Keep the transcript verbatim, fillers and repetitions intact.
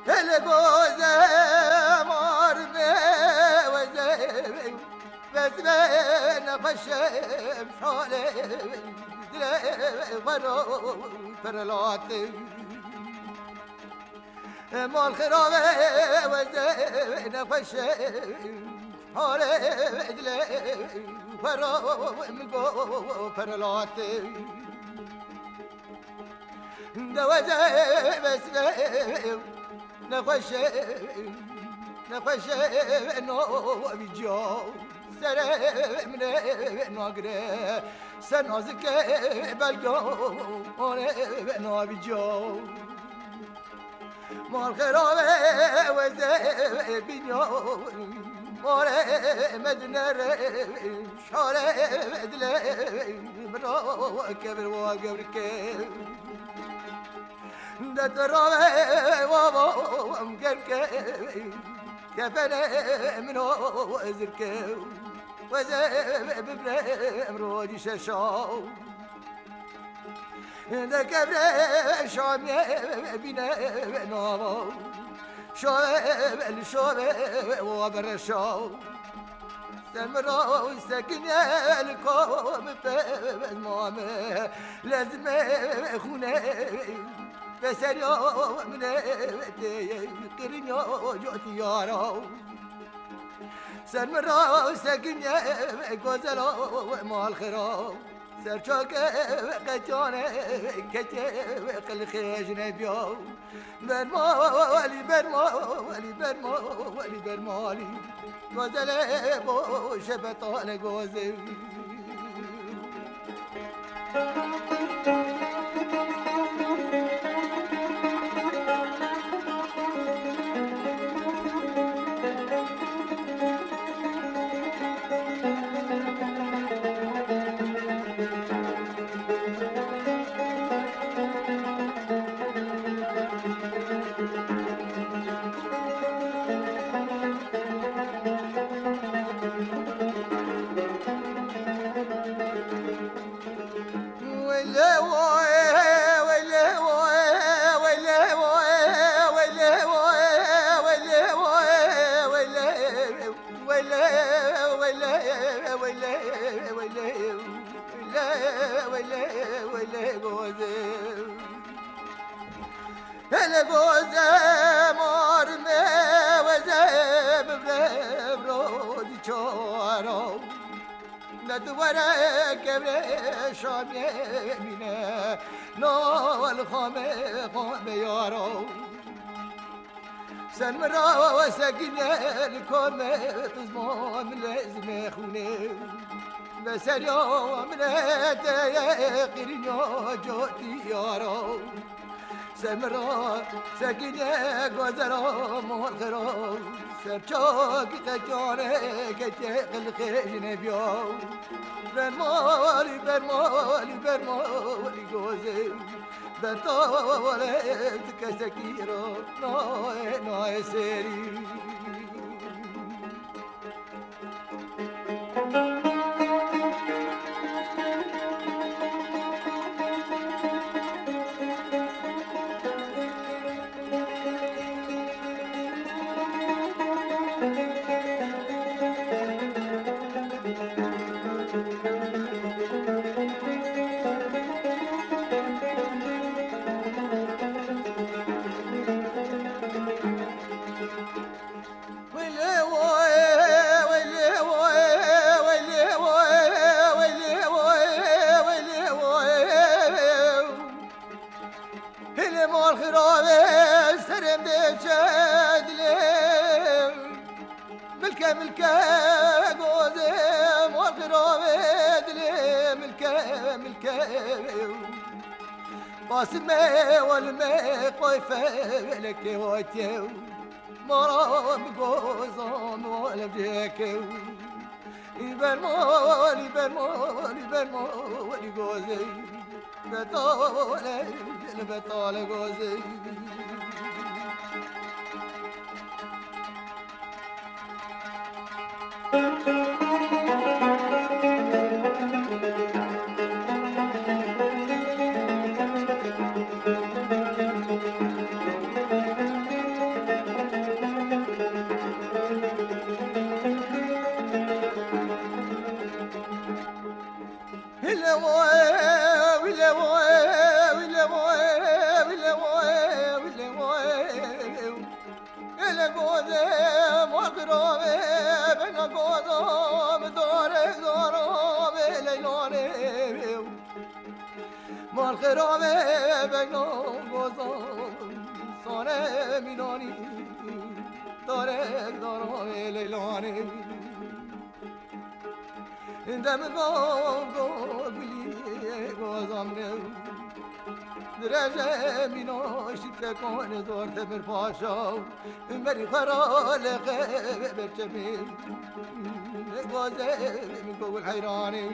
Hele goze mar be weze, bezve nexweşe şale, dile xwe ro perelate. Mal xirabe weze nexweşe, hale dile xwe ro min go perelate. De weze bezve nexweşe, nexweşe no vîca. Sere min nagire, ser nazike belga one navîca. Mal xerabe weze bînya, mare medinere şare dile min ra kevir wa gevrike. De tu rave wa wa gerke, kefene min o zirke. Weze bibre emrojî şeşa. De kebre şamiye bîne nava. Şave li şave wa bereşa. Ser min ra sekine li kom pe mame. Lezme xûne ve seriya min tê qirinya cotiyara. Ser min ra sekiniye gozela mal xira. Ser çake qetiyane ketiye qilxê jine biya. Bermalî, bermalî, bermalî, bermalî. Gozelê bo şebetale gozê. Hele goze mar me weze bibre bro di çara. Ne tu were kevre şamye mine nal xame xame yara. Sen mi ra sekine li kome tizma min lezme xune. Ve serya min te ye qirînya cotî yara. Semra sekine gozera mor xira. Serçak qetiyane kete qilxê jine biya. Bermali, bermali, bermali goze. Bertale kesekî ra naye, naye serî. Hilê mal xirave serê min dê çe dilê Milke milke gozê, mor xiravê dilê, milke milke. Basime welime qoy felekê hoytê. Mara mi gozam welem cêke. Îber mol, îber mol, îber mol, î gozê. Betale, betale gozê. Hile voye, hile voye, hile voye, hile voye, hile voye. Ele gode makrove, bena godom dore, dorove leylone. Mal xirave, bena godom sone minoni, dore, dorove leylone. Dem go go gulî gozam ne. Direce mîno şîte kone zor temir paşa. Merî xera lexe berçemê. Goze min gogul heyranê.